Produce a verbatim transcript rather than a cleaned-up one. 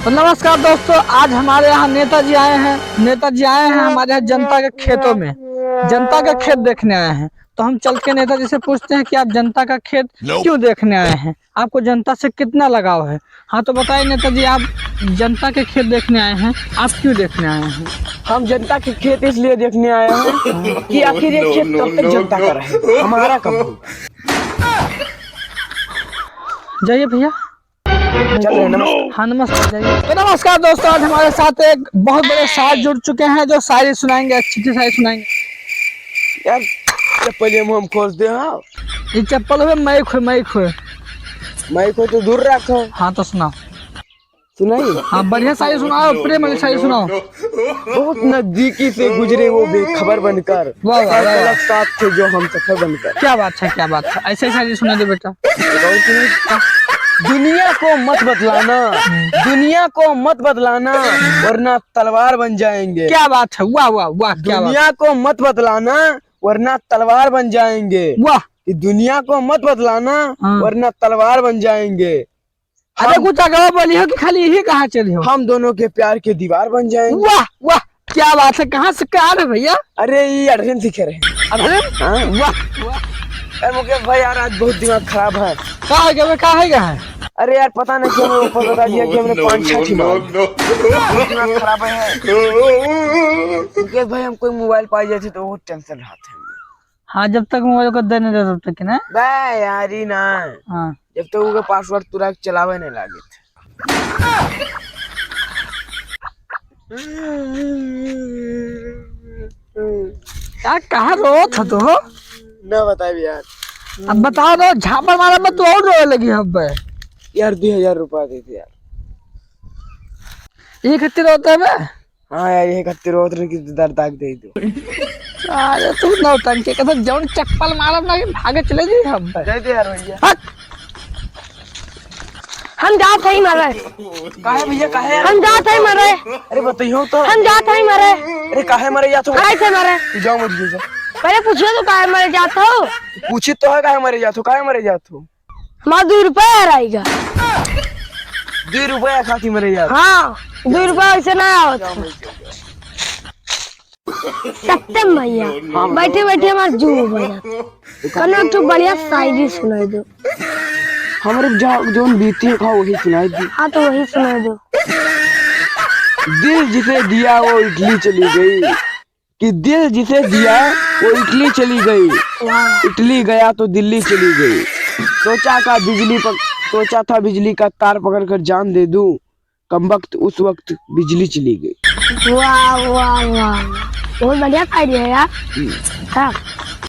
तो नमस्कार दोस्तों, आज हमारे यहाँ नेताजी आए हैं। नेताजी आए हैं हमारे यहाँ जनता के खेतों में, जनता का खेत देखने आए हैं। तो हम चल के नेताजी से पूछते हैं कि आप जनता का खेत क्यों देखने आए हैं, आपको जनता से कितना लगाव है। हाँ, तो बताइए नेताजी, आप जनता के खेत देखने आए हैं, आप क्यों देखने आए हैं? हम जनता के खेत इसलिए देखने आए हैं कि आखिर ये खेत कब तक जनता का रहे, हमारा कब हो। जाइए भैया। चल रहे हैं, नमस्कार। हाँ, नमस्कार, जाइए। तो नमस्कार दोस्तों, आज हमारे साथ एक बहुत बड़े शायर जुड़ चुके हैं जो शायरी सुनाएंगे, अच्छी अच्छी शायरी सुनाएंगे। यार, चप्पल ये मुंह में खोस दे, हाँ। ये चप्पल हुए, माइक हुए, माइक हुए। माइक हो तो दूर रखो। हाँ, तो सुनाओ। सुनाई? हाँ, बढ़िया शायरी सुनाओ, प्रेम वाली शायरी सुनाओ। बहुत नजदीकी से गुजरे वो बेखबर बनकर, वाह, वाह, वाह, वाह। गलत साथ थे जो हम सफर बनकर। क्या बात है, क्या बात है, ऐसे ही शायरी सुना दे बेटा। दुनिया को मत बतलाना, हम्म। दुनिया को मत बतलाना, वरना तलवार बन जाएंगे। क्या बात है, वाह, वाह, वाह, क्या बात। दुनिया को मत बतलाना, वरना तलवार बन जाएंगे। वाह। कि दुनिया को मत बतलाना, हाँ। वरना तलवार बन जाएंगे। अरे हम कुछ अगवा बोली हो कि खाली यही कहा चली हो? हम दोनों के प्यार के दीवार बन जाएंगे। वाह, वाह, क्या बात है। कहाँ से, कहाँ रहे भैया? अरे, ये अढ़ेन सीखे रहे। अढ़ेन? हाँ। वाह, वाह। अरे मुकेश भाई यार, आज बहुत दिमाग खराब है। का है क्या, का है क्या है? अरे यार, पता नहीं क्यों मेरे ऊपर बता दिया कि हमने पाँच छह ठी मार। बहुत दिमाग खराब है। मुकेश भाई, हम कोई मोबाइल पाई जाती तो बहुत टेंशन रहते हैं। हाँ, जब तक मोबाइल को दे नहीं दे तब तक ना। बे यारी ना। हाँ। जब तक ओकर पासवर्ड तुरा के चलावे नहीं लागे थे। यार, कहाँ रोत हो तो? ना बताए यार। अब बताओ तो, झापड़ मारा मत, तू और रोए लगी अब। यार, दो हजार रुपया दे दे यार। एक हत्ती रोता है बे? हाँ यार, ये खातिर रोत रही कि दर्द आग दे दो। अरे तू नौटंकी के तो जौन चप्पल मारब ना कि भागे चले जाई हम। दे दे यार भैया। हट। हम जात हई मरे। काहे भैया, काहे? हम जात हई मरे। अरे बताइयो तो। हम जात हई मरे। अरे काहे मरे जात हो? काहे से मरे? जाओ मत जाओ। पहले पूछियो तो काहे मरे जात हो? पूछी तो है काहे मरे जात हो, काहे मरे जात हो? हमार दुइ रुपया हराइगा। दुइ रुपया खातिर मरे यार। हाँ, दुइ रुपया वैसे ना आवत। सत्यम भैया, हाँ। बैठे बैठे हमार जू बजा। कनो एक ठो बढ़िया शायरी सुनाई दो। हमरे जा-, जौन बीती है, वही सुनाई दी। हाँ, तो वही सुनाई दो। दिल जिसे दिया वो इटली चली गई। कि दिल जिसे दिया वो इटली चली गई, वाह। इटली गया तो दिल्ली चली गई। सोचा का बिजली पक-, सोचा था बिजली का तार पकड़ कर जान दे दूं, कमबख्त उस वक्त बिजली चली गई। वाह, वाह, वाह, वाह। बहुत बढ़िया शायरी है यार। हम्म। हाँ।